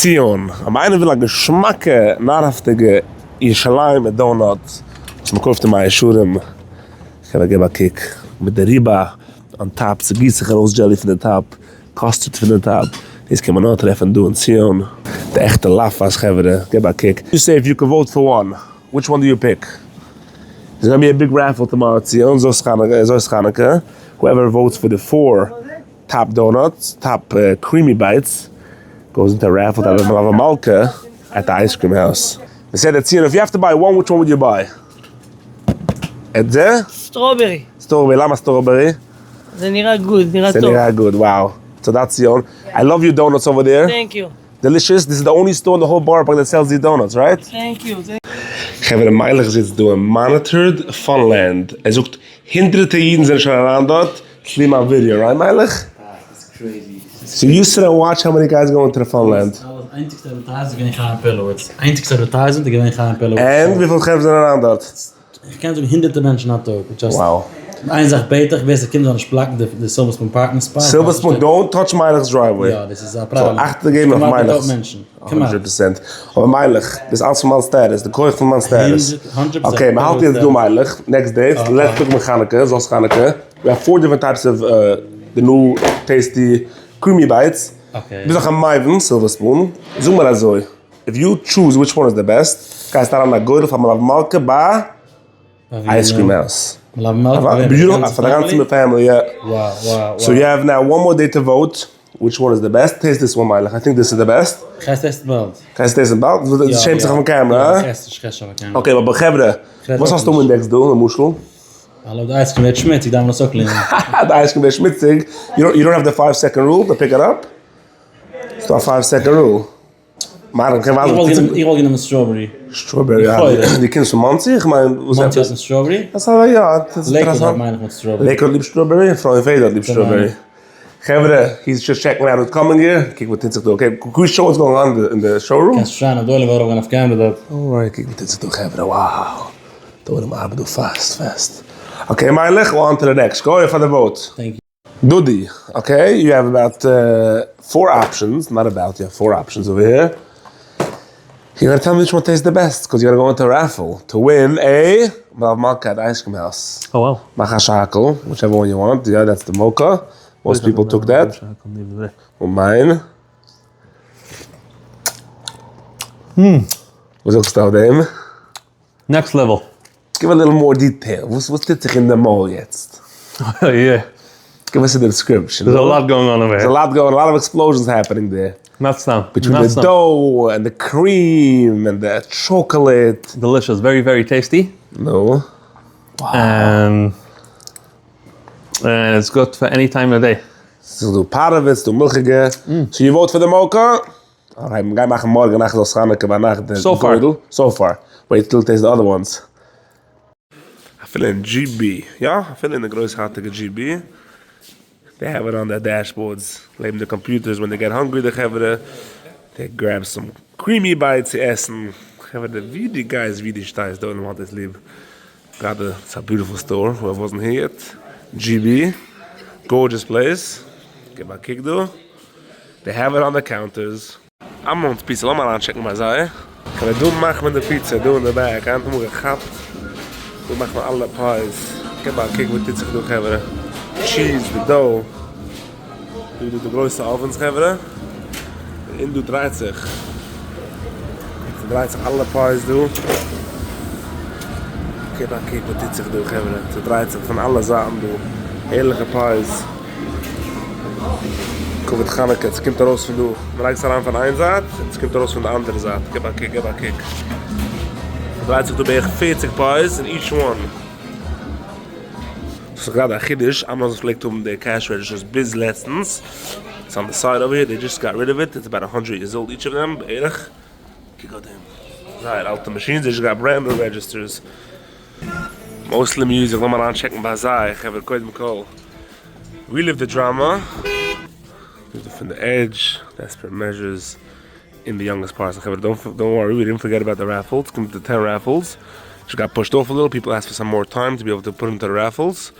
ציון, אויב איינער וויל א געשמאקע נארהאפטיגע ירושלימ'ער donut וואס מען קויפט אין מאה שערים, קען ער געבן א קוק מיט די ריבה on top, ס'גיסט זיך ארויס jelly פון די top, custard פון די top, דאס קען מען נאר טרעפן דא אין ציון, די עכטע לאפאס חברה, געב א קוק. You say if you could vote for one, which one do you pick? There's gonna be a big raffle tomorrow ציון, זאת חנוכה, whoever votes for the four top donuts, top creamy bites, goes into raffle to have מלוה מלכה at the ice cream house. בסדר ציון, if you have to buy one, which one would you buy? את זה? Strawberry. Strawberry, למה strawberry? זה נראה good, נראה זה טוב. נראה good, וואו. תודה ציון. I love your donuts over there. Thank you. Delicious. This is the only store in the whole Boro Park that sells these donuts, right? Thank you. חברה, מיילעך זיצט דא אין monitored Funland. ער זאגט הונדרעטע אידן זענען שוין אריין דארט. צוליב מיין ווידעא, right מיילעך? So you sit and watch how many guys go into the Funland. איינציגסטע advertisement איז געווען חיים פערלאוויץ. איינציגסטע advertisement איז געווען חיים פערלאוויץ. And וויפיל חברה זענען אריין דארט? איך קען זאגן הונדערטער מענטשן א טאג. Wow. איין זאך בעט איך, ווער ס'קומט זאל נישט בלאקן די Silver Spoon parking spot. Silver Spoon, don't touch מיילעך'ס driveway. יא, דאס איז א פראבלעם. אכטונג געבן אויף מיילעך'ס. מענטשן. כמעט. 100%. אבער מיילעך, דאס אלץ פון מיין status, די כח פון מיין status. 100%. Okay, מ'האלט יעצט דא מיילעך, next day, לעצטע טאג פון חנוכה, זאת חנוכה. We have four different types of the new tasty creamy bites. Okay. ביז נאך א מייוון, Silver Spoon. זאג מיר אזוי, if you choose which one is the best, גייסטו אריין אין א גורל פאר מלוה מלכה ביי ice cream house. מלוה מלכה פאר די גאנצע family, יא. Wow, wow, So you have now one more day to vote, which one is the best? Taste this one מיילעך, I think this is the best. גייסט טעסטן באלד. גייסט טעסטן באלד? דו שעמסט זיך אויפן קעמרע, הא? כ'עס נישט אויף camera. Okay, אבער חברה, וואס האסטו מיט נעקסט דא, למשל? האלא, די ice cream ווערט שמוציג, דארף מען עס אפקלינען. די ice cream ווערט שמוציג? You don't have the five second rule to pick it up? ס'דא א five second rule. מארן, קען ווייזן. איך וואלט גענומען strawberry. Strawberry, יא. דו קומסט פון מאנסי? איך מיין, וואס מאנסי האט strawberry? דאס איז יא, דאס איז לעיקוואד האט מיין איך מיט strawberry. לעיקוואד ליב strawberry, און פרוין פעדער האט ליב strawberry. חברה, he's just checking out who's coming here. קוק וואס טוט זיך דא, okay, קוק show what's going on אין די showroom. קענסט שרייען אז דא עולם וועט ארויפגיין אויף camera דארט. Alright, קוק וואס טוט זיך דא חברה, wow. די עולם ארבעט דא fast fast. Okay מיילעך, on to the next, go פאר די vote. Thank you. דודי, okay, you have about four options, not about, you have four options over here. You gotta tell me which one tastes the best, cause you gotta go into a raffle to win a מלוה מלכה at ice cream house. Oh wow. מאך א שאקל, whichever one you want, yeah, that's the mocha, most people took that. און מיין. וואס זאגסטו אויף דעם? Next level. Give a little more detail, וואס טוט זיך אין די מויל יעצט? Yeah. Give us a description. There's a lot going on over There's here. a lot going, a lot of explosions happening there. Not סתם. Between Not the סתם. dough and the cream and the chocolate. Delicious, very very tasty. No. And and it's good for any time of the day. ס'איז דא פארעווע, ס'איז דא מילכיגע. So you vote for the mocha? Alright, מ'גייט מאכן מארגן נאכט זאת חנוכה ביינאכט די So far. גורל. So far. Wait till taste the other ones. אפילו אין GB, יא, אפילו אין די גרויסארטיגע GB, they have it on their dashboards, לעבן די computers, when they get hungry די חברה, they grab some creamy bites צו עסן. חברה, ווי דו גייסט, ווי דו שטייסט, דא אין האט עס ליב. גראדע, it's a beautiful store, whoever wasn't here yet. GB, gorgeous place. גיב א קוק דא. They have it on the counters. אמנון'ס פיצא, לאמיר אריינטשעקן ביי זיי. חברה, דא מאכט מען די פיצא, דא אין די back, היינט האבן מיר געכאפט. דא מאכט מען אלע pies. גיב א קוק וואס טוט זיך דא חברה. Cheese, די dough. דא איז דא די גרויסע ovens חברה. און דא דרייט זיך. ס'דרייט זיך אלע pies דא. גיב א קוק וואס טוט זיך דא חברה. ס'דרייט זיך פון אלע זייטן דא. הערליכע pies. כבוד חנוכה, ס'קומט ארויס פון דא. מ'לייגט עס אריין פון איין זייט, און ס'קומט ארויס פון די אנדערע זייט. גיב א קוק, גיב א קוק. ס'דרייט זיך דא בערך 40 pies אין each one. ס'איז גראדע א חידוש, אמאזאן פלעגט האבן די cash registers ביז לעצטנס. It's on the side over here, they just got rid of it, it's about 100 years old each of them, בערך. קוק אויף דעם. זייער אלטע machines, they just got brand new registers. Mostly music, לאמיר אריינטשעקן ביי זיי, חברה, קודם כל. Relive the drama. פון די edge, desperate measures in the youngest parts. חברה, don't worry, we didn't forget about the raffles. קומט די 10 raffles. Just got pushed off a little. People asked for some more time to be able to put into the raffles.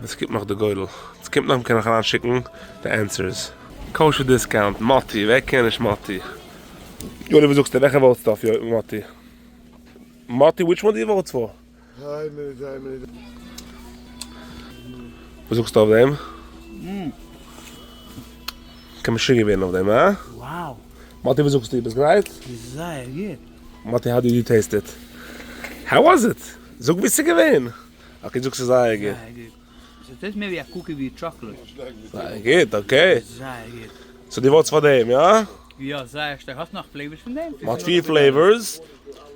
עס קומט נאך די גורל. עס קומט נאך, מ'קען נאך אריינשיקן די answers. Kosher discount, מאטי, ווער קען נישט מאטי? יוני וואס זאגסטו וועלכע vote סטו אויף מאטי? מאטי which one do you vote for? איין מינוט איין מינוט. וואס זאגסטו אויף דעם? קען משוגע ווערן אויף דעם, הא? Wow. מאטי וואס זאגסטו? ביסט גרייט? זייער גוט. מאטי how did you taste it? How was it? זאג ווי ס'איז געווען. Okay זאגסט ס'איז זייער גוט. זייער גוט. ס' taste מער ווי א cookie ווי chocolate. זייער גוט, okay. זייער גוט. So דו vote סט פאר דעם, יא? יא, זייער שטארק. האסט נאך flavors פון דעם? מ'האט פיר flavors.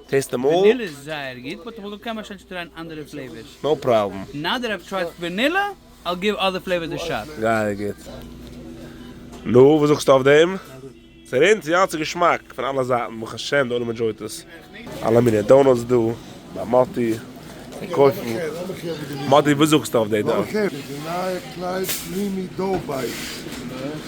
Taste them all. ווענילע איז זייער גוט, but איך וואלט געקענט באשטיין צו try ען אנדערע flavors. No problem. Now that I've tried vanilla, I'll give other flavors a shot. זייער גוט. נו, וואס זאגסטו אויף דעם? ס'רינט, יא, ס'איז געשמאק פון אלע זייטן, ברוך השם, די עולם enjoy ט עס. אלע מיני donuts דא, ביי מאטי, און קויפן. מאטי, וואס זאגסטו אויף די דא? לאמיך הערן. די נייע קליין creamy dough bites.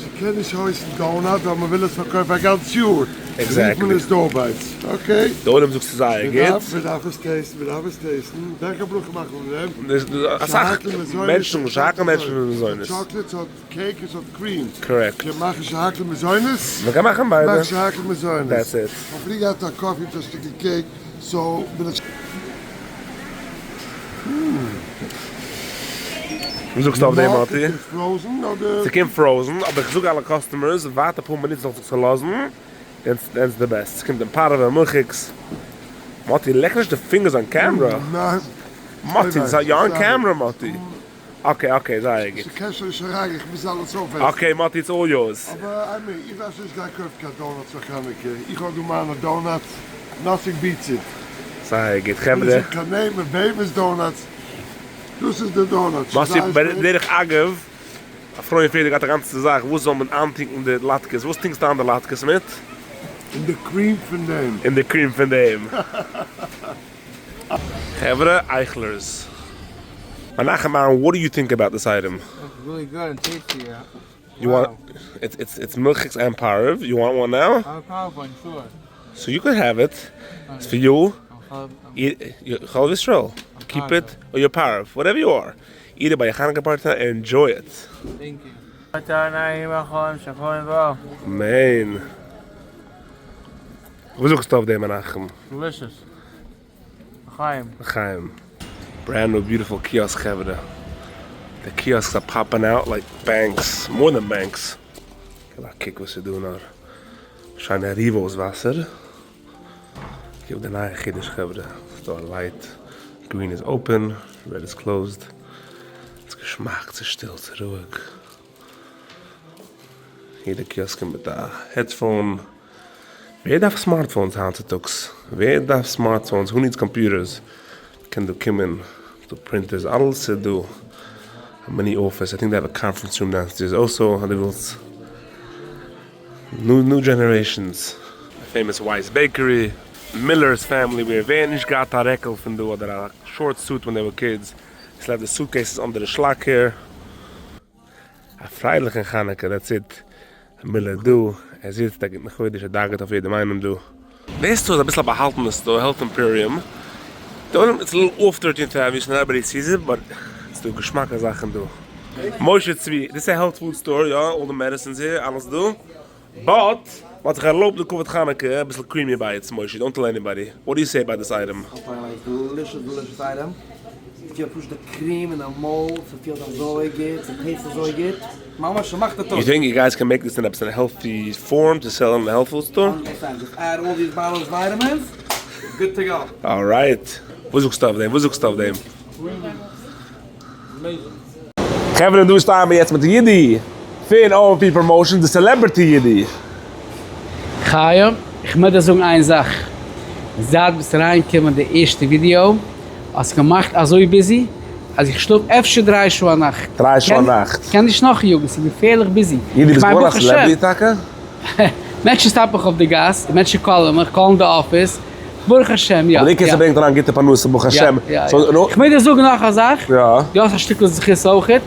ס'קען נישט הייסן donut ווייל מ'וויל עס פארקויפן א גאנץ יאר. Exactly. רופט מען עס dough bites. Okay. די עולם זאגט ס'איז זייער גוט. מ'דארף עס taste ן, מ'דארף עס taste ן. וועלכע ברכה מאכט מען מיט דעם? אסאך מענטשן, שהכל מענטשן מיט מזונות. Chocolate, ס'האט cake און ס'האט cream. Correct. קען מאכן שהכל מזונות? מ'קען מאכן ביידע. מאך שהכל מזונות. That's it. כ'האב פריער געהאט א coffee מיט א שטיקל cake, so בין איך. וואס זאגסטו אויף דעם מאטי? Frozen אדער? ס'קומט frozen, אבער איך זאג אלע customers ווארט אפאר מינוט ס'זאל זיך צולאזן, that's the best. ס'קומט אין פארעווע מילכיגס. מאטי לעק נישט די fingers on camera. ניין. מאטי, you're on camera מאטי. Okay okay זייער גוט. ס'קען שוין נישט אריין, איך מוז אלעס אויפעסן. Okay מאטי it's all yours. אבער I mean, איך דארף שוין נישט גיין קויפן קיין donuts פאר חנוכה, איך האב דא מיינע donuts, nothing beats it. זייער גוט חברה. איך וויל נישט קיין נעמען, וועמענס donuts, דאס איז די donuts. מאטי, בדרך אגב, א פרוי אין פריערדיג האט א גאנצע זאך, וואס זאל מען איינטונקן די לאטקעס, וואס טונקסטו איין די לאטקעס מיט? אין די cream פון דעם. אין די cream פון דעם. חברה, אייכלערס. מנחם אהרן, what do you think about this item? It's really good and tasty. You want it's it's it's מילכיגס and פארעווע. You want one now? I'll have one, sure. So you could have it. It's for you. חלב ישראל. Keep it or you're פארעווע, whatever you are. Eat it by your Hanukkah party and enjoy it. Thank you. אמן. וואס זאגסטו אויף דעם מנחם? Delicious. לחיים. לחיים. Brand new beautiful kiosk חברה. The kiosks are popping out like banks, more than banks. גיב א קוק וואס איז דא נאר. שיינע ריוואוס וואסער. גיב די נייע חידוש חברה. ס'דא א light. Green איז open, red איז closed. ס'איז געשמאק, ס'איז שטיל, ס'איז רואיג. יעדע kiosk קומט מיט א headphone. ווער דארף smartphones היינט צוטאגס? ווער דארף smartphones? Who needs computers? קען דא קומען, ס'דא printers, אלעס איז דא. א mini office, I think they have a conference room downstairs also, אז דו ווילסט. New new generations. די famous Weiss bakery, Miller's family wear, ווער האט נישט געהאט א רעקל פון דא אדער א short suit ווען they were kids, ס'לייגט די suitcases under די שלאק here. א פרייליכן חנוכה, that's it. מילער דא, ער זיצט א גוטן חודש, ער דאגה'ט אויף יעדעם איינעם דא. די store איז אביסל א באהאלטענע store, Health Emporium. די עולם, it's a little off thirteenth avenue, so not everybody sees it, but ס'איז דא געשמאקע זאכן דא. משה צבי, דאס איז א health food store, יא, all the medicines here, אלעס דא. But, מ'האט זיך ערלויבט לכבוד חנוכה אביסל creamy bites, משה, don't tell anybody. What do you say about this item? Delicious delicious item. ס'פילט פשוט די cream אין די מויל, ס'פילט אזוי גוט, ס' taste אזוי גוט, ממש ס'מאכט די טאג. You think you guys can make this in עפעס א healthy form to sell in the health food store? Hundred percent, just add all these bottles vitamins, good to go. Alright. וואס זאגסטו אויף דעם? וואס זאגסטו אויף דעם? חברה דא שטייען מיר יעצט מיט יודי פון OMP Promotions, די celebrity יודי. חיים, איך מוז דיר זאגן איין זאך, זייט ביסט אריינגעקומען די ערשטע ווידיאו, האסט געמאכט אזוי busy, אז איך שלאף אפשר דריי שעה א נאכט. דריי שעה א נאכט? קען נישט נאכיאגן, ס'איז געפערליך busy. יודי ביסט געווארן א celebrity טאקע? מענטשן stop ן מיך אויף די גאס, מענטשן call ן מיך, call ן די אפיס, ברוך השם יא. אבער די קענסט ברענגט אריין גוטע פרנסה ברוך השם. איך מוז דיר זאגן נאך א זאך, דו האסט א שטיקל זכות אויכעט,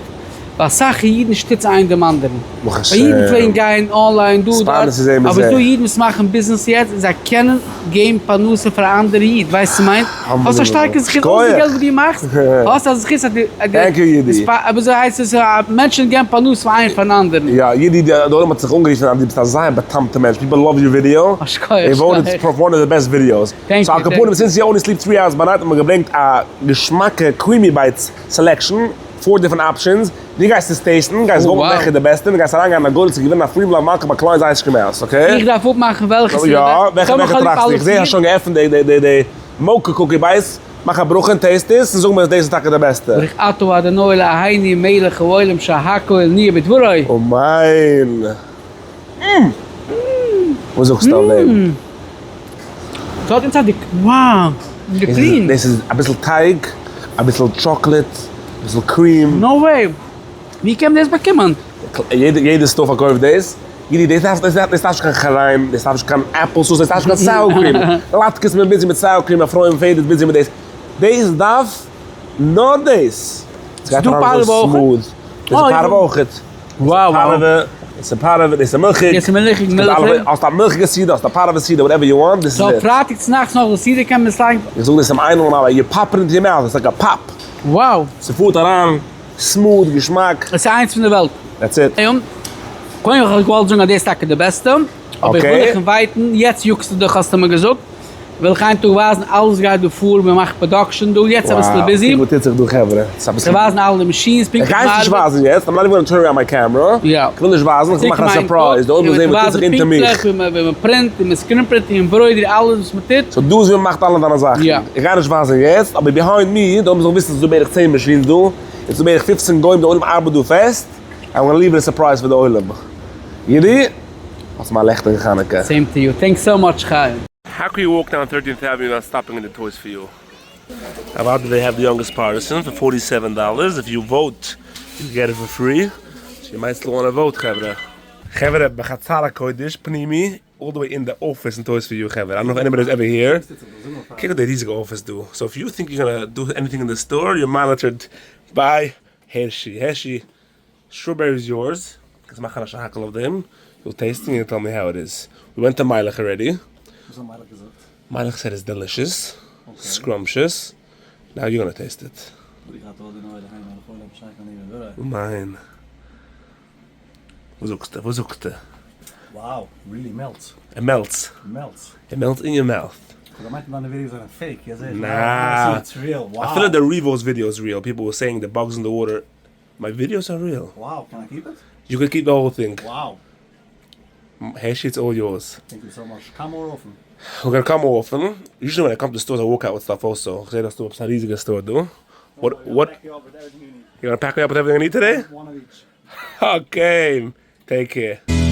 ווייל אסאך אידן שטיצן איין דעם אנדערן. ברוך ווייל אידן השם. פלעגן גיין online דא דארט, ספאנעס איז אבער ס'דא אידן וואס מאכן ביזנעס יעצט און זיי קענען געבן פרנסה פאר א אנדערע איד, ווייסט וואס מיינט? האסט א שטארקע זכות אויס די געלט וואס דו מאכסט, האסט א זכות אז די Thank you אידי. וויאזוי הייסט עס, מענטשן געבן פרנסה פאר איין פארן אנדערן. יא אידי די עולם האט זיך אנגערופן אז דו ביסט א זייער באטאמטע מענטש, people love your video, they voted for one of the best videos. So על כל פנים since you only sleep three hours ביי night האט מען געברענגט א געשמאקע creamy bites selection, four different options, דו גייסט עס taste ן, גייסט vote ן וועלכע איז די בעסטע, און גייסט אריינגיין אין א גורל צו געווינען א free מלוה מלכה ביי Klein's Ice Cream House, okay? איך דארף אפמאכן וועלכע ס'איז יא, די בעסטע? וועלכע וועלכע טראכסטו? איך זעה האסט שוין געעפנט די די די mocha cookie bites, מאך א ברכה און taste עס, און זאג מיר אז דאס איז טאקע די בעסטע. ברוך אתה אדוני אלהינו מלך העולם שהכל נהיה בדברו. אמן! וואס זאגסטו אויף דעם? ס'האט אונז א די wow! די cream! דאס איז אביסל טייג, אביסל chocolate, אביסל cream. No way! ווי קען מען דאס באקומען? יעדע store פארקויפט דאס. גידי, דאס דארף דאס דארף נישט קיין חריין, דאס דארף נישט קיין apple sauce, דאס דארף נישט קיין sour cream. לאטקעס איז מען busy מיט sour cream, אפרים פעדער איז busy מיט דאס. דאס דארף נאר דאס. ס'גייט אריין אזוי smooth. דאס איז פארעווע אויכעט. וואו וואו. דאס איז פארעווע, דאס איז מילכיג. דאס איז מילכיג, מילכיג. האסט א מילכיגע סעודה, האסט א פארעווע סעודה, whatever you want, דאס איז so פרייטאג צונאכטס נאך די סעודה קען מען עס לייגן. איך זאג דאס צום איינמאל אבער you pop it into your mouth, it's like a pop. וואו. ס'פארט אריין, smooth, געשמאק. עס איז איינס פון די וועלט. That's it. קודם האב איך געוואלט זאגן אז דאס איז טאקע די בעסטע, אבער איך וויל דיך invite ן, יעצט יאגסטו דיך האסטו מיר געזאגט, וויל איך איין טאג ווייזן אלעס גייט דא פאר, מען מאכט production דא, יעצט אביסל busy. קוק וואס טוט זיך דא חברה. צו ווייזן אלע די machines פונקטליך איך גיי עס נישט ווייזן יעצט, I'm not even gonna turn around my camera. איך וויל נישט ווייזן, איך וויל מאכן א surprise, די עולם זאל זען וואס טוט זיך אונטער מיך. ווי מען print, ווי מען screen print, און embroidery, אלעס וואס מען טוט. So דא איז ווי מען מאכט אלע דיינע זאכן. איך גיי נישט ווייזן יעצט, אבער behind me, די עולם זאל וויסן ס'איז דא בערך 10 machines דא, און ס'איז דא בערך 15 גוים, די עולם ארבעט דא פעסט. I'm gonna leave it a surprise פאר די עולם. אידי, האסט מיר א לעכטיגע חנוכה. Same to you. Thanks so much חיים. How can you walk down 13th Avenue without stopping in the Toys for You? אוודאי they have the youngest person for 47 dollars, if you vote you get it for free, so you might still wanna vote חברה. חברה בחצר הקודש פנימי all the way in the office אין Toys for You חברה, I don't know if anybody is ever here, קוק אויף די ריזיגע אפיס דא, so if you think you gonna do anything in the store you're monitored by הערשי, הערשי strawberry is yours, קענסט מאכן א שהכל אויף דעם, you'll taste it and tell me how it is, we went to מיילעך already. וואס האט מיילעך געזאגט? מיילעך said it's delicious, scrumptious, now you gonna taste it. אמן. וואס זאגסטו? וואס זאגסטו? Wow, really melts. It melts. Melts. It melts in your mouth. כ'האב געמיינט מיינע videos זענען fake, יעצט זעה איך nah. It's real, wow. אפילו די ריוואו'ס video איז real, people were saying the bugs in the water, my videos are real. Wow, can I keep it? You can keep the whole thing. Wow. הערשי it's all yours. Thank you so much. Come more often. We're gonna come more often. Usually when I come to stores I walk out with stuff also. איך זעה דאס דא עפעס א ריזיגע store דא. What what? You gonna pack me up with everything I need today? One of each. Okay. Take care.